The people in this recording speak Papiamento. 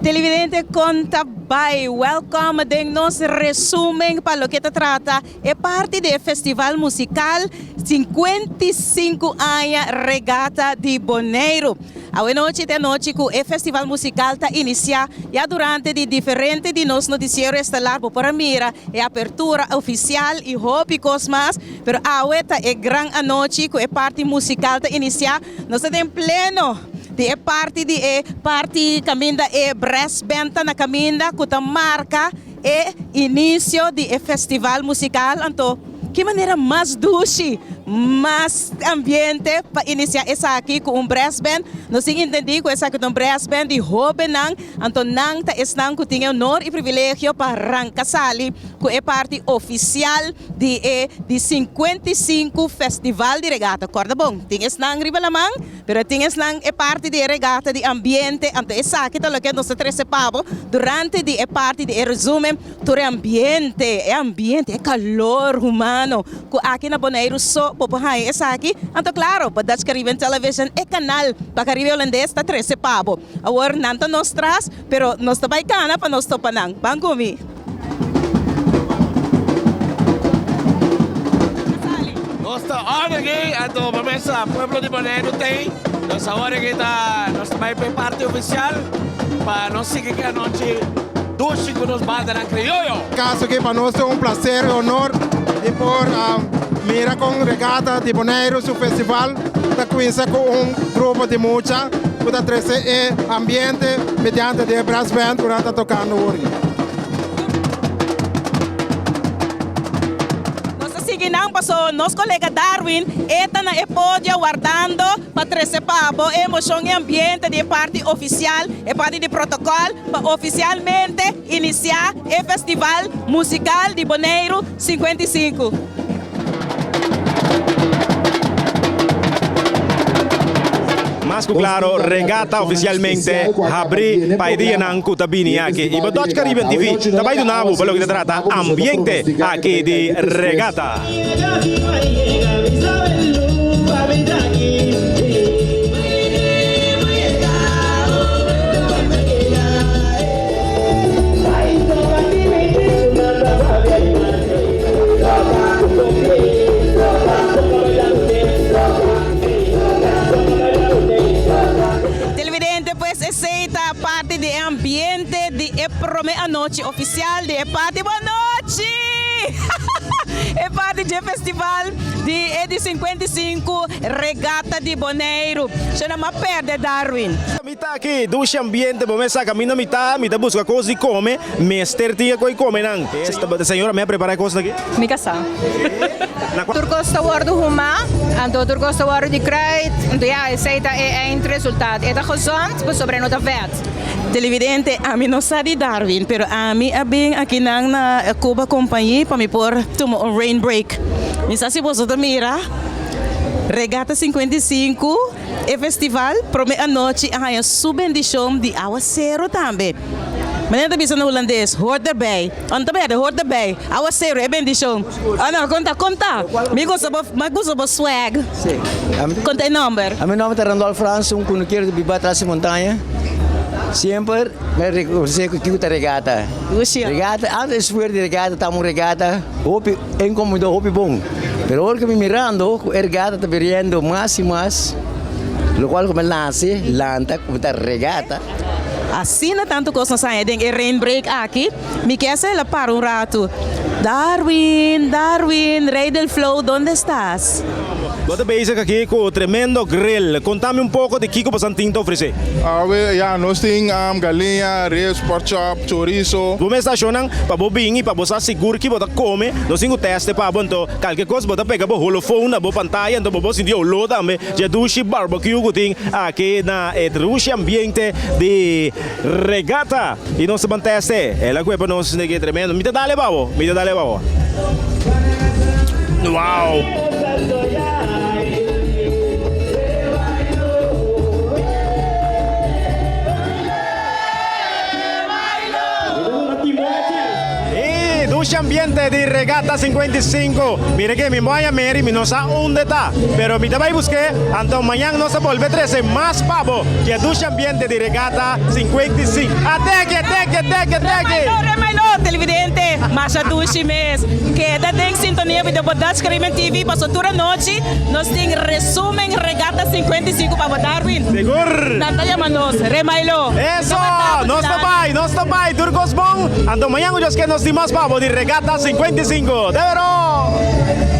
Televidente kon ta bai? Welkom den nos resumen pa loke ta trata e parti di e festival musical 55 aña Regata di Boneiru. Awe nochi ta e nochi ku e festival musical ta inicia ya durante di diferente di nos noticiero estelar bo por a mira e apertura oficial y hopi cos mas, pero awe ta e gran anochi ku e parti musical ta inicia. Nos ta den pleno di e parti di e parti kaminda e brass band ta na kaminda ku ta marka e inicio di e festival musical. Anto ki manera mas dushi, mas ambiente pa inicia esaki ku un brass band. Nos tin intendi ku esaki ta un brass band di hobennan, anto nan ta esnan ku tin e honor i privilegio pa ranka sali ku e parti ofisial di e di 55 Festival di Regata. Kòrda bon, tin esnan riba laman, pero tin esnan e parti di e regata di ambiente, anto esaki ta loke nos ta trese pa bo durante di e parti di e resumen, tur e ambiente, e ambiente, e kalor humano ku aki na Boneiru so bo por haña esaki. Anto klaro, pa Dutch Caribbean Television e kanal pa Karibe Holandes ta trese pa bo. Awor nan ta nos tras, pero nos ta bai kana pa nos topa nan. Ban ku mi. Nos ta on aki, anto pa mesa pueblo di Boneiru t'ei. Nos awor aki ta, nos ta bai p'e parti ofisial pa nos sigui ki anochi dushi ku nos bandanan krioyo. Kaso ki pa nos ta un plaser i honor di por mira kon Regata di Boneiru su festival ta kuminsa ku un grupo di mucha ku ta trese e ambiente mediante di e brass band ku nan ta tokando wor. Nos ta sigui nan paso nos colega Darwin e ta na e podio wardando pa trece pa bo e emocion y ambiente di e parti oficial, e parti di protocol pa oficialmente inicia e festival musical di Boneiru 55. Mas ku klaro, Regata ofisialmente habrí pa e dianan ku ta bini aki. I bo Dutch Caribbean TV ta bai duna bo pa loke ta trata ambiente aki di Regata. Televidente, pues esey ta parti di e ambiente di e prome anochi oficial di e party. Bon nochi! E party dje festival di e di 55 Regata di Boneiru. Shona m'a perde Darwin. Mi ta aki, dushi ambiente, bo mes sa caminda mi ta, mi ta busca cos di come, mester tin e coi come nan. Esta señora mi a prepara e cosnan aki. Mi casa. Tur cos ta wordo huma, anto tur cos ta wordo di kruid, anto ya esey ta e eindresultaat. E ta gezond pasobra e no ta vet. Televidente, ami no sa di Darwin, pero ami a bin akinan na Cuba Compagnie pa mi por tuma un rain break. Mi sa si boso ta mira Regata 55. E festival prome anochi a haña su bendishon di awaseru tambe. Manera ta bisa na hulandes, hoort erbij. O no ta berde, hoort erbij. Awaseru, e bendishon. O no, konta, konta. Mi gusta bo, mi gusta bo swag. Si. Konta e nomber. Mi nomber ta Randolph Frans, un kunukero di biba tras di montaña. Semper mi a rekonosé ku kiko ta regata. Regata, antes fuera di regata tabata un regata hopi enkomendó, hopi bon. Pero ora ku mi mirando ku e regata ta biriendo mas i mas, lokual ku mi nase lanta ku ta regata. Asina tantu kos nos haña den e rain break aki, mi ke hasta el a para un ratu. Darwin, Darwin, rey del flow, donde estás? Bo ta bezig aki ku tremendo grill. Kontami un poko di kiko boso tin ta ofresé. Awe ya nos tin galiña, ribs, pork chop, chorizo. Bo mes stashonnan pa bo bin i pa bo sa sigur ki bo ta kome. Nos tin ku teste pa bo, anto kalke kos bo ta pega bo holofoon na bo pantaya, anto bo por sinti oló tambe dje dushi barbecue ku tin aki na e dushi ambiente di Regata. I nos ta ban teste. El a kue pa nos nege tremendo. Mi ta dale pa bo, mi ta dale pa bo. Wow! Dushi ambiente di Regata 55. Mira ke mi no a haña Mary, mi no sa unda e ta. Pero mi ta bai busk'é, anto mañan nos ta bolbe trese mas pa bo di e dushi ambiente di Regata 55. Ateki, ateki, ateki, ateki! Remailó, remailó, televidente, masha dushi mes. Keda den sintonia di bo Dutch Caribbean TV paso tur anochi nos tin resumen Regata 55 pa bo Darwin. Sigur! Nan ta yama nos, remailó. Eso! Nos ta bai, nos ta bai, tur kos bon. Anto mañan ku Dios ke nos tin mas pa bo di Regata 55. Te bero!